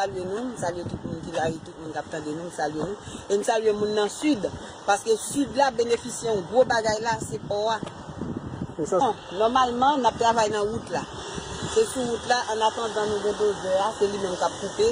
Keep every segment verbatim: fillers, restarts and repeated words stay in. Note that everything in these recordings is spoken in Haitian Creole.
Salye nou, m salye tout moun ki la, e tout moun k ap tande nou, m salye nou. E m salye moun nan Sid, paske Sid la benefisye yon gwo bagay la, se pò a. Bon, nòmalman, n ap travay nan wout la. Se sou wout la, an atandan nou gen dozè a, se li menm k ap koupe,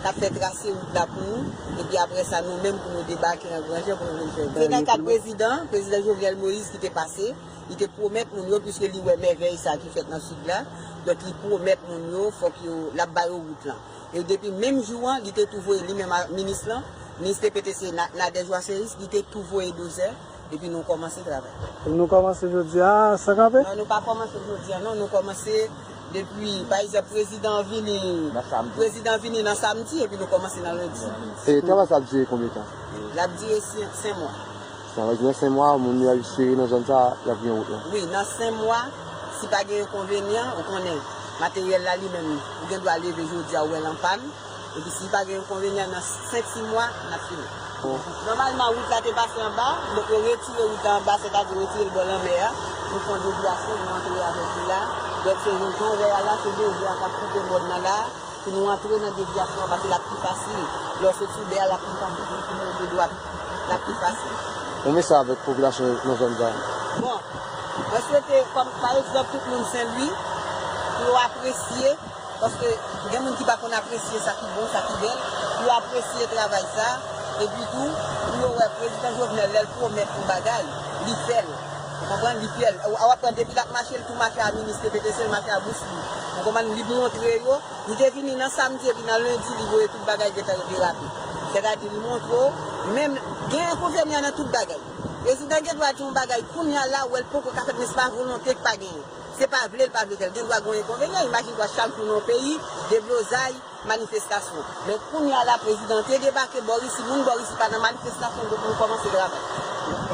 k ap fè trase wout la pou nou. Epi apre sa, nou menm pou nou debake nan Granjen pou nou vin fè. Se nan kad prezidan, prezidan Jovenel Moïse ki te pase, li te pwomèt moun yo, piske li wè mèvèy sa ki fèt nan Sid la, donk li pwomèt moun yo, fòk yo, l ap ba yo wout lan. E depi menm jou an, li te tou voye li menm a minis lan, minis T P T C, Na- Nadège Joasséus, li te tou voye dozè, epi nou kòmanse travay. Nou kòmanse jodi a san kanpe? Non, nou pa kòmanse jodi a, non, nou kòmanse depi, pa egzanp, prezidan vini, prezidan vini nan samdi, epi nou kòmanse nan lendi. E travay sa ap dire konbyen tan? L ap dire sen- senk mwa. Sa vle di nan senk mwa, moun yo ap sere nan zòn sa, y ap gen wout lan. Wi, nan senk mwa, si pa gen enkonvenyan, ou konnen, materyèl la li menm, ou gen dwa leve jodi a, ou wè l an pàn, epi si pa gen enkonvenyan, nan senk sis mwa, n ap fini. Nòmalman, wout la te pase anba, donk yo retire wout la anba, sètadi retire l bò lanmè a, nou fè yon devyasyon, nou antre avèk li la, donk se jan w wè a la, se dozè a k ap koupe mòn nan la, pou nou antre nan devyasyon an, paske l ap pi fasil. Lè w sot sou bè a, l ap pi fasil, pou nou tourne dwat, l ap pi fasil. Yon mesaj avèk popilasyon nan zòn sa? Bon, mwen swete, kòm pa egzanp, tout moun Sen Lwi, pou yo apresye, paske gen moun ki pa konn apresye sa ki bon, sa ki bèl, pou yo apresye travay sa, epi tou, pou yo wè prezidan Jovenel, lè l pwomèt yon bagay, li fè l. Ou konprann? Li fè l. W ap pran depi l ap mache, l tou mache a minis T P T C, l mache a Bruce Lee. Ou konprann? Li montre yo, li te vini nan samdi, epi nan lendi, li voye tout bagay gentan derape. Sètadi, li montre w, menm gen enkonvenyan nan tout bagay. Prezidan gen dwa di yon bagay, kounye a la, ou wè l poko ka fèt, men se pa volonte k pa genyen. Se pa vle l pa vle fè l. Gen dwa gen yon enkonvenyan. Imajine twa chak jou nan yon peyi, deblozay, manifestasyon. Men kounye a la, prezidan te debake bò isi, moun bò isi pa nan manifestasyon, donk nou kòmanse travay.